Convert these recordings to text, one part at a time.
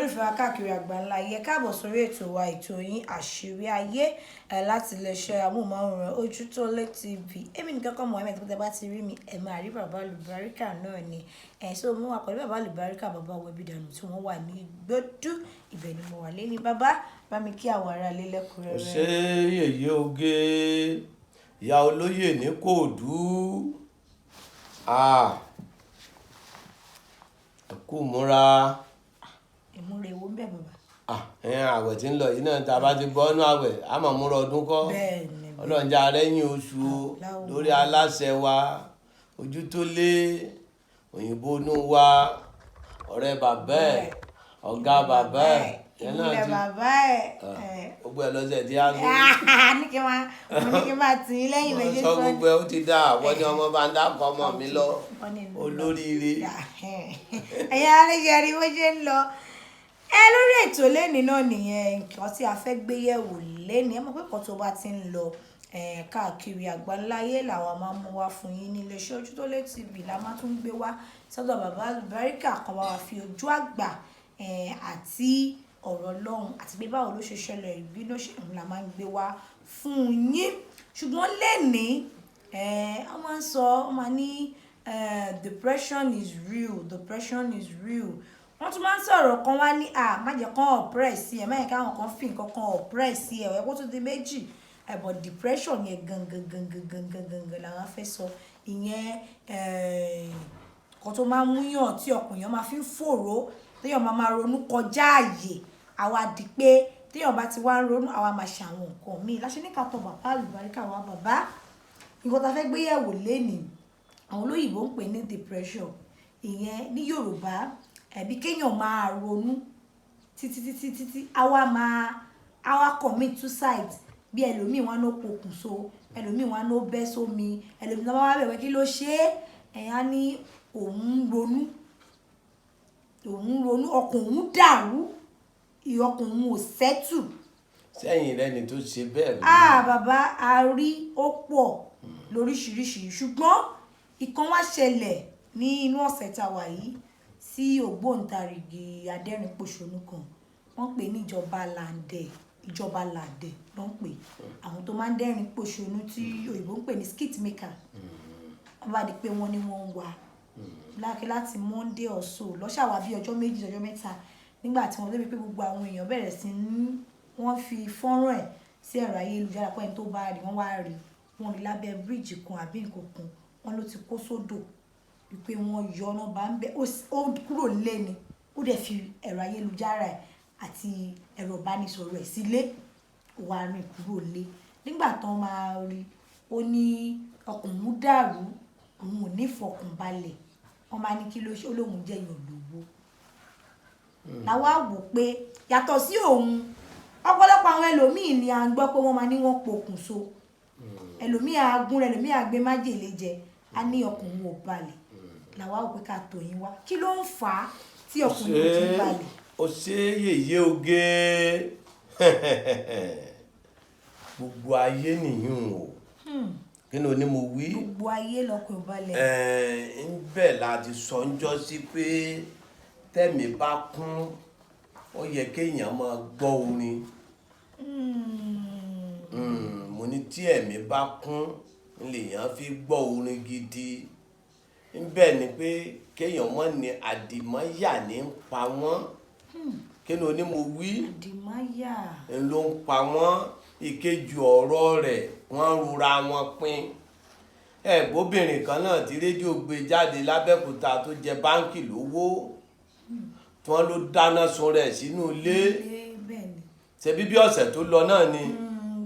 Olólùfẹ́ wa káàkiri àgbáńlá ayé, káàbọ̀ sórí ètò wa, ètò yín, Àṣírí Ayé, ẹ̀ láti iléeṣẹ́ amóhùnmáwòrán Ojútólé TV. Èmi nìkan kọ́, Mohammed. Tó bá ti rí mi, ẹ máa rí bàbá àlùbáríkà náà ni. Ẹ̀ so mo wà pẹ̀lú bàbá àlùbáríkà, bàbá Wẹ̀bí Dànù, tí wọ́n wà ní Gbódú. Ibẹ̀ ni mo wà lé ní. Bàbá, bá mi kí àwọn ará ilé Ó lẹ́kùnrẹ́rẹ́. Ṣe yèyé oge, ìyá olóyè ní kóòdù, ẹ kú múra. Ìmúra ewo ń bẹ̀, bàbá? Ẹn, àwẹ̀ tí ń lọ yìí náà, tá a bá ti bọ́ ọ́nú àwẹ̀, a máa múra ọdún kọ́. Bẹ́ẹ̀ ni. Ọlọ́run jẹ́ arẹ́yìn oṣù o. Láwùjọ. Lórí aláṣẹ wa, ojú tó lé òyìnbó inú wa, ọ̀rẹ́ bàbá ẹ̀, ọ̀gá bàbá ẹ̀, ẹ̀ náà ìmúlẹ̀ ti bàbá ẹ̀ ẹ̀. Gbogbo ẹ̀ lọ́sẹ̀ tí a sọ. Ní kí n máa, mo ní kí n máa tì í lẹ́yìn méjì. Sọ gbogbo ẹ̀, ó ti dá àwọn ní ọmọ bá ń dákọ̀ ọmọ mi lọ. Wọ́n ní lọ. Olóríire. Ẹ̀yin aléjẹ rí bó ṣe ń lọ ẹ lórí ètò lẹ́ni náà nìyẹn. Nǹkan tí a fẹ́ gbé yẹ̀wò lẹ́ni, ẹ mọ̀ pé nǹkan tó bá ti ń lọ káàkiri àgbáńláyé làwa máa ń mú wá fún yín ní iléeṣẹ́ Ojútólé TV, la máa tún gbé wá sọ́dọ̀ bàbá àlùbáríkà kan, bá wa fi ojú àgbà àti ọ̀rọ̀ Ọlọ́run àti pé báwo ló ṣe ṣẹlẹ̀, ìbí ló ṣe ń la máa ń gbé wá fún yín. Ṣùgbọ́n lẹ́ni, wọ́n máa ń sọ, wọ́n máa ní depression is real, depression is real. Wọ́n tún máa ń sọ̀rọ̀ kan wá ní à má jẹ́ kán oppress ẹ̀, má jẹ́ káwọn kan fi nǹkan kan oppress ẹ̀, ẹ̀ kó tún di méjì ẹ̀. But depression yẹn gangan gangan gangan gangan làwọn fẹ́ sọ. Ìyẹn nǹkan tó máa ń múyàn tí ọkàn èèyàn máa fi ń fòró, téèyàn máa máa ronú kọjá ààyè, àwa di pé téèyàn bá ti wá ń ronú, àwa máa ṣe àwọn nǹkan míì. Láṣẹ ní ká tọ̀ bàbá àlùbáríkà wa. Bàbá, nǹkan tá a fẹ́ gbé yẹ̀wò lénìí, àwọn olóyìnbó ń pè ní depression. Ìyẹn ní Yorùbá, ẹ̀bí kéèyàn máa ronú títí títí títí, àwa máa àwa commit suicide. Bí ẹlòmíì, wọn ló pokùnso, ẹlòmíì, wọn ló bẹ́ sómi, ẹlòmíì náà wá bẹ̀rẹ̀, kí ló ṣe é? Ẹ̀yà ní òun ń ronú, òun ń ronú, ọkàn òun dàrú, ọkàn òun ò settle. Sẹ́yìn rẹ́ni tó ṣe bẹ́ẹ̀ rí? Ah, bàbá, a rí, ó pọ̀ lóríṣiríṣi. Ṣùgbọ́n ìkan wá ṣẹlẹ̀ ní inú ọ̀sẹ̀ tá a wà yìí sí ògbóǹtarìgì adẹ́rìn-pòṣónú kan. Wọ́n pè ní Ìjọba Làǹdẹ̀. Ìjọba Làǹdẹ̀ ló ń pè àwọn tó máa ń dẹ́rìn pòṣónú, tí òyìnbó ń pè ní skit maker. Wọ́n bá di pé wọ́n ní wọ́n ń wá láti Monday or so lọ́ṣàwá, bí ọjọ́ 2, ọjọ́ 3, nígbà tí wọ́n débi pé gbogbo àwọn èèyàn bẹ̀rẹ̀ sí ní wọ́n fi fọ́nrán ẹ̀ sí ẹ̀rọ ayélujára pé ẹni tó bá rí, wọ́n wá rí, wọ́n rí lábẹ́ bíríìjì kan àbí nǹkan kan. Wọ́n ló ti kó sódò, wípé wọ́n yọ ọ́nà bá ń bẹ́. Ó kúrò nílé ni, ó dẹ̀ fi ẹ̀rọ ayélujára ẹ̀ àti ẹ̀rọ ìbánisọ̀rọ̀ ẹ̀ sílé, ó wá rìn kúrò nílé. Nígbà tán máa rí, ó ní ọkàn òun dàrú, òun ò ní ìfọ̀kànbalẹ̀. Wọ́n máa ní kí ló ṣe, ó lóun jẹ́ èèyàn lówó. Làwa wò pé yàtọ̀ sí òun, ọ̀pọ̀lọpọ̀ àwọn ẹlòmíì ni à ń gbọ́ pé wọ́n máa ní wọ́n pokùnso, ẹlòmíì agún, ẹlòmíì àgbé májèlé jẹ, á ní ọkàn òun ò balẹ̀. Làwa wò pé ká tọ̀ yín wá, kí ló ń fà á tí ọkàn òun ò ti balẹ̀? Ó ṣe yèyé oge, gbogbo ayé nìyún o. Kí ni o ní mo wí? Gbogbo ayé lọkàn ò balẹ̀. Ń bẹ̀ láti sọ ń jọ́ sí pé tẹ́mi bá kún, ó yẹ kéèyàn máa gbọ́ orin. Mo ní tí ẹ̀mí bá kún lèèyàn fi gbọ́ orin gidi. Ńbẹ̀ ni pé kéèyàn mọ̀ ní àdìmọ́yà ní ń pa wọ́n. Kí ni o ní mo wí? Àdìmáyà. Ń ló ń pa wọ́n. Ìkejì ọ̀rọ̀ rẹ̀, wọ́n ń rora wọn pin. Ẹ̀gbóbìnrin kan náà tí rédíò gbé jáde lábẹ́òkúta tó jẹ báńkì lówó, tí wọ́n ló dáná sun rẹ̀ sínú ilé. Ilé, bẹ́ẹ̀ ni. Ṣebí bí ọ̀sẹ̀ tó lọ náà ni.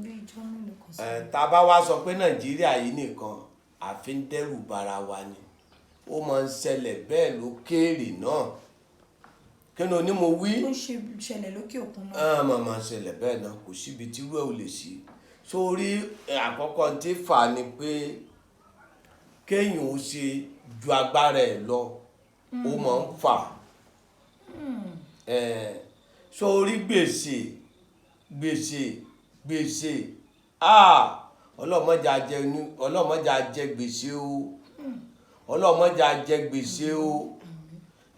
Bí ijọ́ mélòó kan sí. Ẹ̀, tá a bá wá sọ pé Nàìjíríà yìí nìkan, àfi ń dẹ́rù bara wa ni. Ó máa ń ṣẹlẹ̀ bẹ́ẹ̀ lókèèrè náà. Kí ni o ní mo wí? Ó ń ṣe ṣẹlẹ̀ lókè òkun náà. Á máa ṣẹlẹ̀ bẹ́ẹ̀ náà, kò síbi tí irú ẹ̀ ò lè sí. Sórí àkọ́kọ́ tí fà á ni pé kéèyàn ó ṣe ju agbára ẹ̀ lọ, ó máa ń fà á. Sórí gbèsè, gbèsè, gbèsè, ah, ọlọ́mọdé ajẹ ní, ọlọ́mọdé ajẹ gbèsè o, ọlọ́mọdé ajẹ gbèsè o.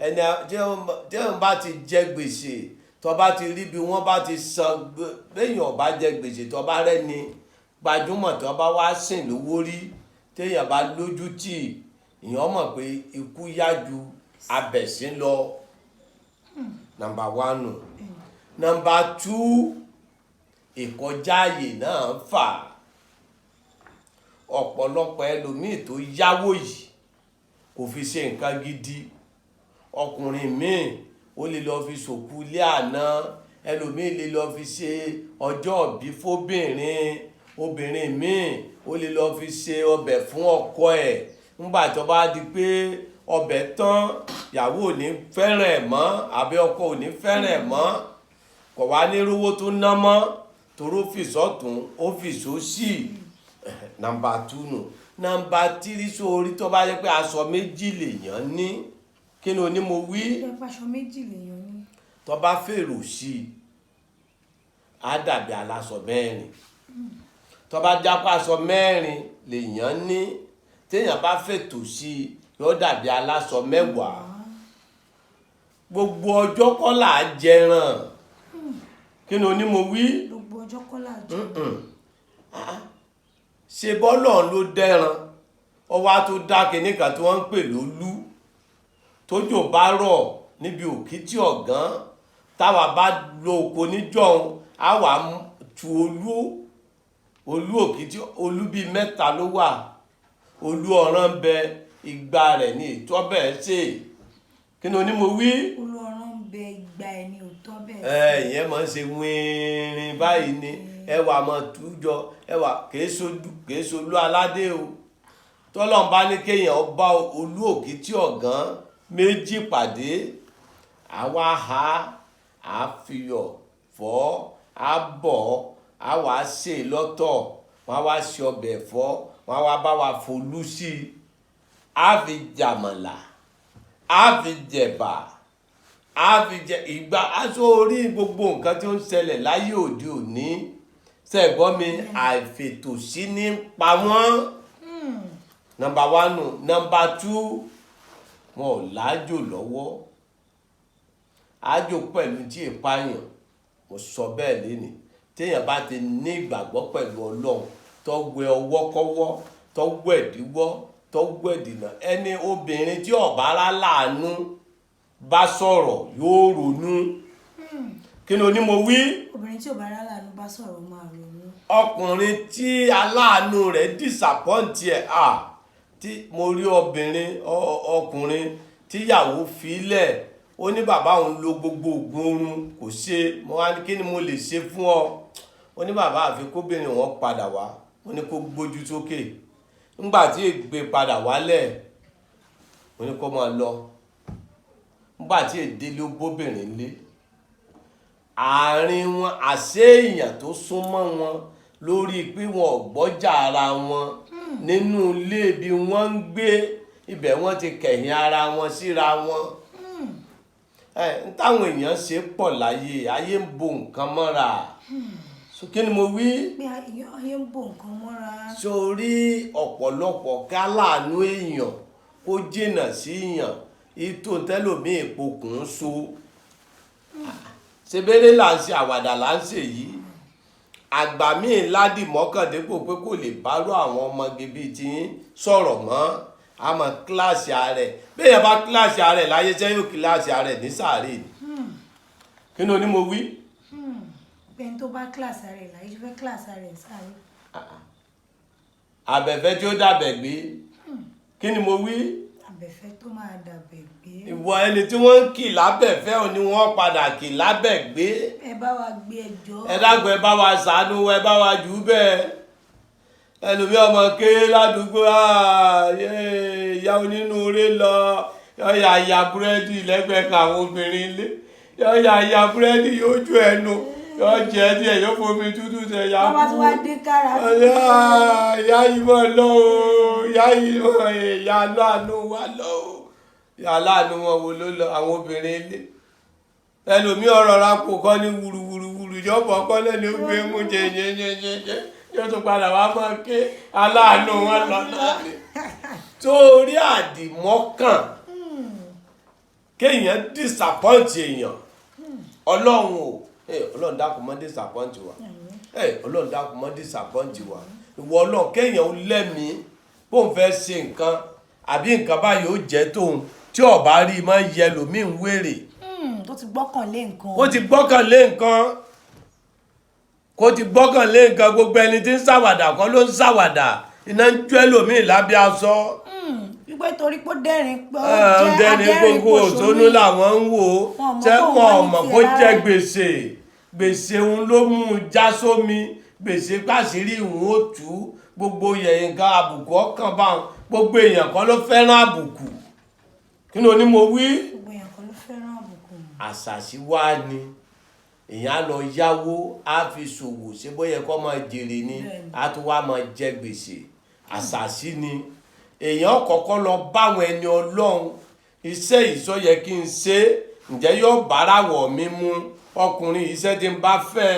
Ẹni tí wọ́n bá ti jẹ gbèsè, tó bá ti rí bí wọ́n bá ti san, béèyàn bá jẹ gbèsè, tó bá rẹ́ni gbajúmọ̀ tó bá wá sìn lówó rí, téèyàn bá lójú tì, èèyàn mọ̀ pé ikú yá ju abẹ̀sín lọ. Number one nù. Number two, ìkọjá àyè náà ń fà ọ̀pọ̀lọpọ̀ ẹlòmíì tó yáwó yìí kò fi ṣe nǹkan gidi. Ọkùnrin míì ó lè lọ fi ṣòkú ilé àná, ẹlòmíì lè lọ fi ṣe ọjọ́ ìbí fóbìnrin, obìnrin míì ó lè lọ fi ṣe ọbẹ̀ fún ọkọ ẹ̀. Nígbà tó bá di pé ọbẹ̀ tán, ìyàwó ò ní fẹ́ràn ẹ̀ mọ́, àbí ọkọ ò ní fẹ́ràn ẹ̀ mọ́, kò wá ní rówó tó ná mọ́, toró fìsọ́tún ó fìsósì. Number two nù. Number three, sórí tó bá yẹ pé aṣọ méjì lèèyàn ní, kí ni oní mo wí? Ẹ paṣọ méjì lèèyàn ní. Tó bá fèrò sí i, á dàbí aláṣọ mẹ́rin. Tó bá jápá aṣọ mẹ́rin lèèyàn ní, téèyàn bá fètò sí i, yóò dàbí aláṣọ 10. Gbogbo ọjọ́ kọ́ là á jẹran. Kí ni oní mo wí? Gbogbo ọjọ́ kọ́ là á jẹ. Ṣe bọ́lọ̀ ló dẹ́ran, ọwá tó dá kinní kan tí wọ́n ń pè lólú. Tójò bá rọ̀ níbi òkìtì ọ̀gán, táwa bá lo oko níjọ́un, á wà tu olú, olú òkìtì, olú bíi 3 ló wà. Olú ọ̀ràn ń bẹ, igba rẹ̀ ní ètò ọbẹ̀ ṣe. Kí ni oní mo wí? Olú ọ̀ràn ń bẹ, igba ẹ̀ ní òótọ́ bẹ́ẹ̀. Ẹ ìyẹn máa ń ṣe wínrin báyìí ni ẹwà máa tújọ ẹwà, kìí ṣolú aládé o. Tọ́lọ́n bá ní kéèyàn bá olú òkìtì ọ̀gán méjì pàdé, àwa ha á fiyọ̀ fọ́, á bọ̀, á wá sè lọ́tọ̀, wọ́n á wá ṣe ọbẹ̀ ẹ̀fọ́, wọ́n á wá bá wa folú sí i, á fi jàmàlà, á fi jẹ̀bà, á fi jẹ ìgbà aṣọ orí. Gbogbo nǹkan tí ó ń ṣẹlẹ̀ láyé òde òní, ṣẹ̀gbọ́n mi, àìfètòsí ní pa wọ́n. Number one nù. Number two, wọn ò lájò lọ́wọ́. Ájò pẹ̀lú tí ìpààyàn, mo sọ bẹ́ẹ̀ lénìí, téèyàn bá ti ní ìgbàgbọ́ pẹ̀lú Ọlọ́run, tó wẹ ọwọ́ kọ́wọ́, tó wẹ̀ díwọ́, tó wẹ̀ dìnà, ẹni obìnrin tí ọ̀bá rá láàánú bá sọ̀rọ̀ yóò ronú. Kí ni oní mo wí? Obìnrin tí ò bá rá láàánú bá sọ̀rọ̀, ó máa ronú. Ọkùnrin tí aláàánú rẹ̀ disappoint ẹ̀, à tí mo rí obìnrin, ọkùnrin tíyàwó filẹ̀, ó ní bàbá òun lo gbogbo oògùn oorun kò ṣe. Mo wá ní kí ni mo lè ṣe fún ọ? Ó ní bàbá àfi kóbìnrin wọn padà wá. Mo ní kó gbójú sókè. Ńgbà tí ègbè padà wálẹ̀, mo ní kó máa lọ. Ńgbà tí èdè ló bóbìnrin lé àárín wọn, àṣé èèyàn tó súnmọ́ wọn lórí pé wọn ò gbọ́jà ara wọn nínú ilé bí wọ́n ń gbé ibẹ̀, wọ́n ti kẹ̀yìn ara wọn síra wọn. Ẹ ń táwọn èèyàn ṣe pọ̀ láyé, ayé ń bo nǹkan mọ́ra. So kí ni mo wí? Pé ayé ń bo nǹkan mọ́ra. Sórí ọ̀pọ̀lọpọ̀ káláàánú èèyàn kó jìnnà sí èèyàn, ìtò tẹ́lòmíì ìpokùn ń so. Ṣebéré là ń ṣe, àwàdà là ń ṣe yìí. Àgbà míì ládì mọ́kàndínpò pé kò lè bárò àwọn ọmọge bíi ti ń sọ̀rọ̀ mọ́, àmọ́ kíláàsì ààrẹ, bẹ́ẹ̀ bá kíláàsì ààrẹ láyé sẹ́yìn ò kíláàsì ààrẹ ní sàárè ni. Kí ni oní mo wí? Pé ẹni tó bá kíláàsì rẹ̀ láyé tó fẹ́ kíláàsì rẹ̀ sáré. Àbẹ̀fẹ́ tí ó dàbẹ̀ gbé, kí ni mo wí? Àbẹ̀fẹ́ tó máa dàbẹ̀ gbé. Ìwọ ẹni tí wọ́n ń kì lábẹ̀fẹ́ ò ní wọ́n padà kì lábẹ̀ gbé. Ẹ bá wa gbé ẹjọ́. Ẹ dákun, ẹ bá wa ṣàánú, ẹ bá wa jù ú bẹ́ẹ̀. Ẹlòmí ọmọ ké ládùúgbò, ààyè ìyá onínúure lọ, yọ̀ọ̀yà ya búrẹ́dì lẹ́gbẹ̀ẹ́ kan àwọn obìnrin ilé, yọ̀ọ̀yà ya búrẹ́dì yóò ju ẹnu, yóò jẹ díẹ̀, yóò fomi tútù tẹ̀ ya Wọ́n bá tún wá dé kára. Ọ̀yá ìyá yìí mọ̀ lọ o, ìyá yìí mọ̀, ìyá aláàánú wa lọ o. Ìyá aláàánú wọn wo ló lọ? Àwọn obìnrin ilé. Ẹlòmí ọ̀rọ̀ ra kò kọ́ ní wuruwuruwuru, yọ̀bọ̀ kọ́lẹ̀ ní ó gbé mú jẹ jẹ jẹ jẹ jẹ, yóò tún padà wá mọ́ ké aláàánú wọn lọ náà ni. Torí àdìmọ́kàn. Kéèyàn disappoint èèyàn, Ọlọ́run o, Ọlọ́run dákun mọ́ disappoint wa. Ọlọ́run dákun mọ́ disappoint wa. Ìwọ Ọlọ́run, kéèyàn ó lẹ́mìí bóun fẹ́ ṣe nǹkan àbí nǹkan báyìí ó jẹ́ tóun, tí ó bá rí i máa ń yẹ lòmíì ń wèrè. Tó ti gbọ́kàn lé nǹkan. Kó ti gbọ́kàn lé nǹkan, kó ti gbọ́kàn lé nǹkan. Gbogbo ẹni tí ń ṣàwàdà kọ́ ló ń ṣàwàdà, iná ń jó ẹlòmíì lábẹ́ aṣọ. Wípé torí pé ó dẹ́rìn pé ó jẹ́ dẹ́ni adẹ́rìn gbogbo òṣónú làwọn ń wò ó. Wọn mọ̀ tẹ́ pé òun wọn wọ́n ní mọ̀ tiẹ̀ kó jẹ́ lára. Gbèsè, gbèsè òun ló mú un já sómi, gbèsè pàṣírí òun ó tú gbogbo yẹ̀yìn nǹkan àbùkù ọkàn bá wọn. Gbogbo èèyàn kọ́ ló fẹ́ràn àbùkù. Kí ni oní mo wí? Gbogbo èèyàn kan ló fẹ́ràn àbùkù. Àṣàṣì wá ni èèyàn á lọ yáwó, á fi ṣòwò, ṣé bóyá kó máa jèrè ni, á tún wá máa jẹ gbèsè. Àṣàṣì ni èèyàn kọ́kọ́ lọ báwọn ẹni Ọlọ́run, iṣẹ́ ìsọyẹ kí n ṣe, ǹjẹ́ yóò bára wọ̀ mí mú? Ọkùnrin, iṣẹ́ tí n bá fẹ́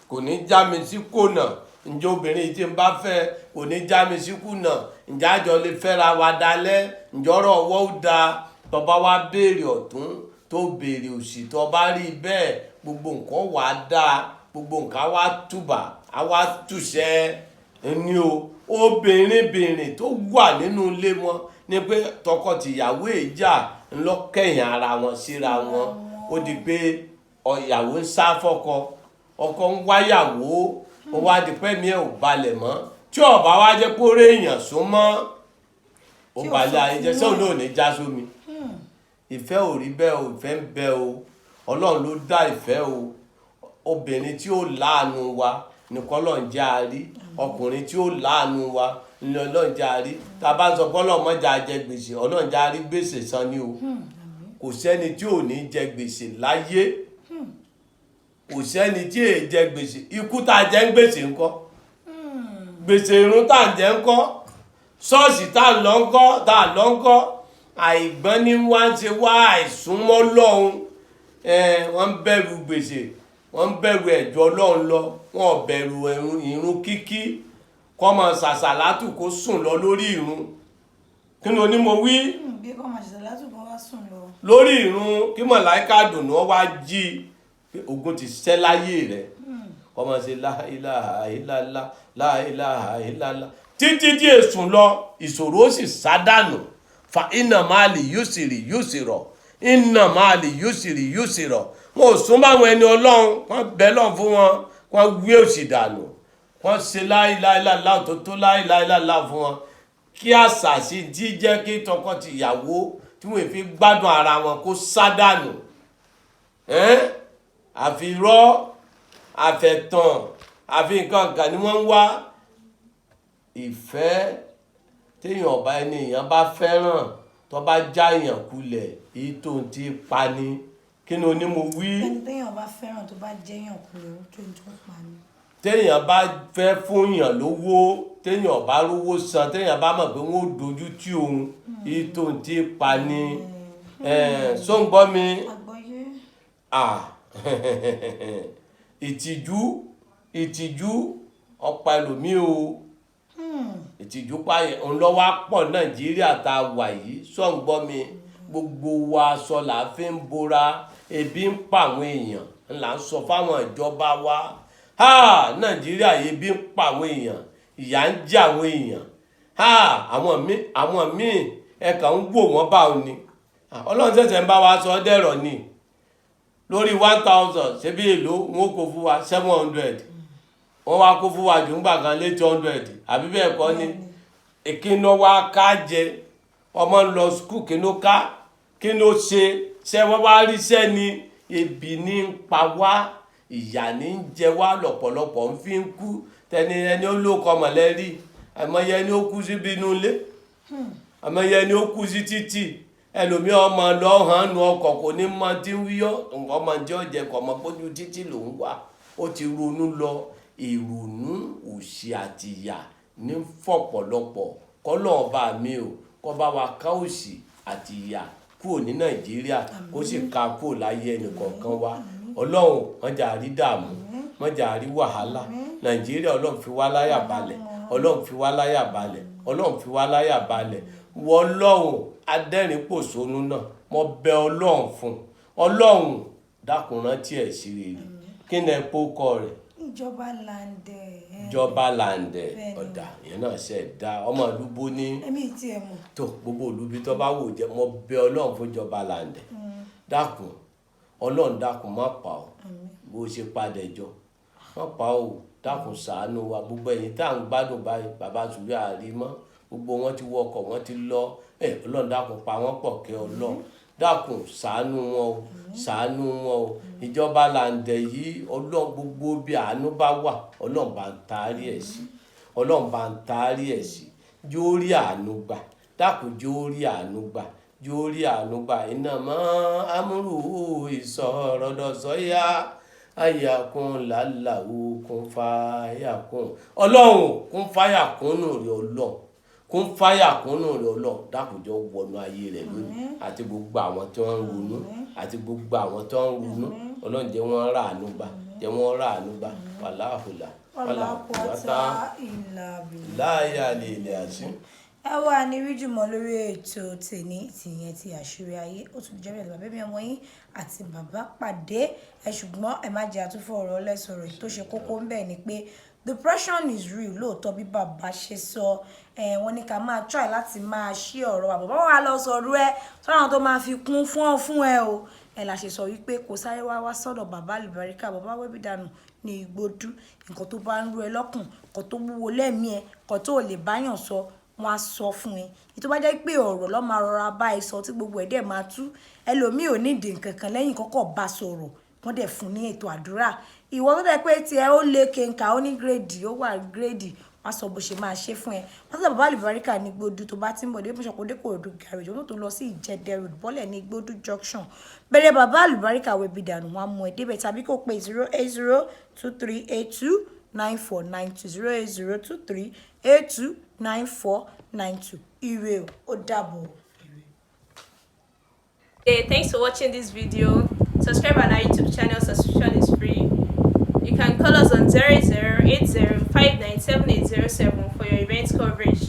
kò ní já mi sí kònà? Ǹjẹ́ obìnrin tí n bá fẹ́ kò ní já mi sí kùnà? Ǹjẹ́ àjọ lè fẹ́ra wa dalẹ̀? Ǹjẹ́ ọ̀rọ̀ ọwọ́ ó da? Tọba wa béèrè ọ̀tún, tó béèrè òsì, tó bá rí bẹ́ẹ̀, gbogbo nǹkan wà á dáa, gbogbo nǹkan wá túbà, á wá túṣẹ́ ní o. Obìnrin bìnrin tó wà nínú ilé wọn ni pé tọkọtìyàwó ìjà ńlọkẹyìn ara wọn síra wọn, ó di pé ìyàwó ń sá fọ́kọ, ọkọ ń wáyàwó, ó wá di pé mi ò balẹ̀ mọ́. Tí ó bá wá jẹ́ kó rí èèyàn súnmọ́, ó Tí ò balẹ̀ sọ ayé jẹ́ fún sẹ́wọ̀n wọn. náà ò ní já sómi. Ìfẹ́ ò rí bẹ́ẹ̀ o, ìfẹ́ ń bẹ o, Ọlọ́run ló dá ìfẹ́ o. Obìnrin tí ó láàánú wa ní kọ́lọ́n jẹ́ a rí, ọkùnrin tí ó láàánú wa ní Ọlọ́run jẹ́ a rí. Tá a bá ń sọ pé Ọlọ́run má jẹ́ a jẹ gbèsè, Ọlọ́run jẹ́ a rí gbèsè san ni o. Kò sẹ́ni tí ò ní jẹ gbèsè láyé, kò sẹ́ni tí èè jẹ gbèsè. Ikú tá a jẹ ń gbèsè ńkọ́? Gbèsè irun tá a jẹ ńkọ́? Ṣọ́ọ̀ṣì tá a lọ ńkọ́? Tá a lọ ńkọ́? Àìgbọ́n ní wá ń ṣe wá, àìsúnmọ́ Ọlọ́run. Wọ́n ń bẹ̀rù gbèsè, wọ́n ń bẹ̀rù ẹ̀jọ́ Ọlọ́run lọ, wọ́n ò bẹ̀rù ìrun kíkí, kọ́ máa ṣàṣàlátù kó sùn lọ lórí ìrun. Kí ni onímọ̀ wí? Bí kò máa ṣẹ̀ṣẹ̀ látùkọ́ wá sùn lọ. Lórí ìrun, kí mọ̀láìka dùnú ọ wá jí pé ogun ti ṣẹ́ láyé rẹ̀, kọ́ máa ṣe la ilaha illallah, la ilaha illallah títí tí èsùn lọ, ìṣòro ó sì sádànù. Fa inna ma'al yusri yusra, inna ma'al yusri yusra. Wọn ò sún báwọn ẹni Ọlọ́run, wọn bẹ́ lọ́n fún wọn, wọn wí òsì dànù, wọn ṣe la ilaha illallah tó tó la ilaha illallah fún wọn, kí àṣàṣì tí jẹ́ kí tọkọ-tìyàwó tí wọ́n fi gbádùn ara wọn kó sádànù. Àfi irọ́, àfẹ̀tàn, àfi nǹkan kan ni wọ́n ń wá. Ìfẹ́ téèyàn ọba ẹni èèyàn bá fẹ́ràn, tó bá já èèyàn kulẹ̀, èyí tó ń ti pa ni. Kí ni onímọ̀ wí? Ẹni téèyàn bá fẹ́ràn tó bá jẹ́yàn kulẹ̀, ó tó ń tó pa ni. Téèyàn bá fẹ́ fún yàn lówó, téèyàn bá rówó san, téèyàn bá mọ̀ pé wọ́n ó dojú tí òun, èyí tó ń ti pa ni. Sóńgbọ́ mi? Àgbọ́yé. Ah, ìtìjú, ìtìjú ọ̀pá ẹlòmíì o. Ìtìjú pààyàn òun lọ́wọ́ á pọ̀ Nàìjíríà tá a wà yìí. Sọ̀ǹgbọ́ mi? Gbogbo wa aṣọ là á fi ń bora, ebi ń pa àwọn èèyàn là ń sọ fáwọn ìjọba wa. Ha, Nàìjíríà, ebi ń pa àwọn èèyàn, ìyà ń jẹ àwọn èèyàn. Ha, àwọn míì ẹ kàn ń wò wọ́n báwọn ni. Ọlọ́run ṣẹ̀ṣẹ̀ ń bá wa sọ ọ́ dẹ̀rọ̀ ni. Lórí 1,000, ṣebí èlò wọn kò fún wa 700, wọ́n wá kó fún wa jù ńgbà kan 800, àbí bẹ́ẹ̀ kọ́ ni? Ìkíni wa ká jẹ, ọmọ ń lọ school, kí ló ká, kí ló ṣe ṣé wọ́n wá ríṣẹ́ ni? Ebi ní ń pa wá, ìyà ní ń jẹ wá, lọ́pọ̀lọpọ̀ ń fi ń kú. Tẹni ẹni ó ló kọ mọ̀lẹ́rí, àmọye ẹni ó kú síbi inú ilé, àmọye ẹni ó kú sí títì. Ẹlòmíì ọmọ lọ hàn nu ọkọ̀, kò ní mọ tí ń wíyọ́, ọmọ tí ó jẹ kọ̀ mọ́ pójú títì lòún wà, ó ti ronú lọ. Ìrònú òṣì àtìyà ní fọ̀pọ̀lọpọ̀. Kọ́lọ́ ọba mi ò kọ́ bá wa ká òṣì àtìyà kúrò ní Nàìjíríà, kó sì ká kúrò láyé ẹnìkọ̀ọ̀kan wa. Ọlọ́run, má jẹ́ a rí dààmú, má jẹ́ a rí wàhálà. Nàìjíríà, Ọlọ́run fi wá láyà balẹ̀, Ọlọ́run fi wá láyà balẹ̀, Ọlọ́run fi wá láyà balẹ̀. Wọ Ọlọ́run adẹ́rìn pòṣónú náà. Mo bẹ Ọlọ́run fún Ọlọ́run, dákun, rántí ẹ̀ sí rere. Kí ni ẹ kó kọ rẹ̀? Ìjọba Làǹdẹ̀. Jọba Làǹdẹ̀. Bẹ́ẹ̀ni. Ọ̀dà ìyẹn náà ṣe dá ọmọ ìlú ní. Ẹ̀mí tí ẹ mọ̀. Tó gbogbo olùbí tó bá wò jẹ, mo bẹ Ọlọ́run fún Jọba Làǹdẹ̀. Dákun Ọlọ́run, dákun, má pa ọ́ bó ṣe padà jọ, má pa ọ́. Dákun, ṣàánú wa. Gbogbo ẹ̀yin tá à ń gbádùn báyìí, bàbá sùúrù àrímọ́, gbogbo wọn ti wọkọ̀, wọn ti lọ. Ẹ Ọlọ́run, dákun, pa wọ́n pọ̀ kẹ́. Ọlọ́run, dákun, ṣàánú wọn o, ṣàánú wọn o. Ìjọba Làǹdẹ̀ yìí, Ọlọ́run, gbogbo bí àánú bá wà, Ọlọ́run bá ń taari ẹ̀ sí, Ọlọ́run bá ń taari ẹ̀ sí. Yóò rí àánú gbà. Dákun, yóò rí àánú gbà, yóò rí àánú gbà. Iná mọ́ amúrú ìsọ̀rọ̀dọ̀sọ́yà ayakun làlàó kún fàyàkùn. Ọlọ́run, kún fàyàkùn nù rí. Ọlọ́run, kún fàyàkùn nù rí. Ọlọ́run, dákun, jọ̀ọ́ wọnú ayé rẹ̀ lónìí, àti gbogbo àwọn tí wọ́n ń ronú, àti gbogbo àwọn tí wọ́n ń ronú. Ọlọ́run, jẹ́ wọ́n rà àánú gbà, jẹ́ wọ́n rà àánú gbà. Wàláhùlà. Wàlá quwwata illa billah. Láyé àlè ilẹ̀ àti. Ẹ wà ní ríjùmọ̀ lórí ètò tèní tìyẹn ti Àṣírí Ayé. Ó tún jẹ́ bẹ́ẹ̀, bàbá mi, ọmọ yín àti bàbá pàdé ẹ. Ṣùgbọ́n ẹ má jẹ́ àtúfọ̀ ọ̀rọ̀ lẹ́sọ̀rọ̀. Tó ṣe kókó ń bẹ̀ ni pé depression is real lóòótọ́. Bí bàbá ṣe sọ ẹ, wọ́n ní ká máa try láti máa ṣí ọ̀rọ̀ wa. Bàbá wa lọ sọ̀rọ̀ ẹ sọ́nà tó máa fi kún fún ọ fún ẹ o. Ẹ là ṣe sọ wípé kò sáré wá wá sọ́dọ̀ bàbá àlùbáríkà, bàbá wẹ́bí dànù ní Igbódú. Nǹkan tó bá ń rú ẹ lọ́kàn, nǹkan tó wúwo lẹ́mìí ẹ, nǹkan tó lè báyàn sọ, wọ́n á sọ fún ẹ. Èyí tó bá jẹ́ pé ọ̀rọ̀ ló máa rọra bá ẹ sọ tí gbogbo ẹ̀ dẹ̀ máa tú. Ẹlòmíì ò nídìí nǹkan kan lẹ́yìn kọ́kọ́ bá sọ̀rọ̀, wọ́n dẹ̀ fún ní ètò àdúrà. Ìwọ tó dẹ̀ pé tiẹ̀ ó lé kenka, ó ní grade, ó wà grade, wọ́n á sọ bó ṣe máa ṣe fún ẹ. Wọ́n sọ bàbá àlùbáríkà ní Igbódú. Tó bá ti ń bọ̀ dé Bíṣọ̀pọ̀ dé Kòròdú garage, wọ́n tó lọ sí Ìjẹ̀dẹ̀ Road, bọ́lẹ̀ ní Igbódú junction, bẹ̀rẹ̀ bàbá àlùbáríkà wẹ̀bi dànù, wọ́n á mú ẹ débẹ̀, tàbí kó pe 08023829492, 08023829492. Ire o, ó dàbọ̀. Hey, thanks for watching this video. Subscribe on our YouTube channel, subscription is free. You can call us on 0080 for your event coverage.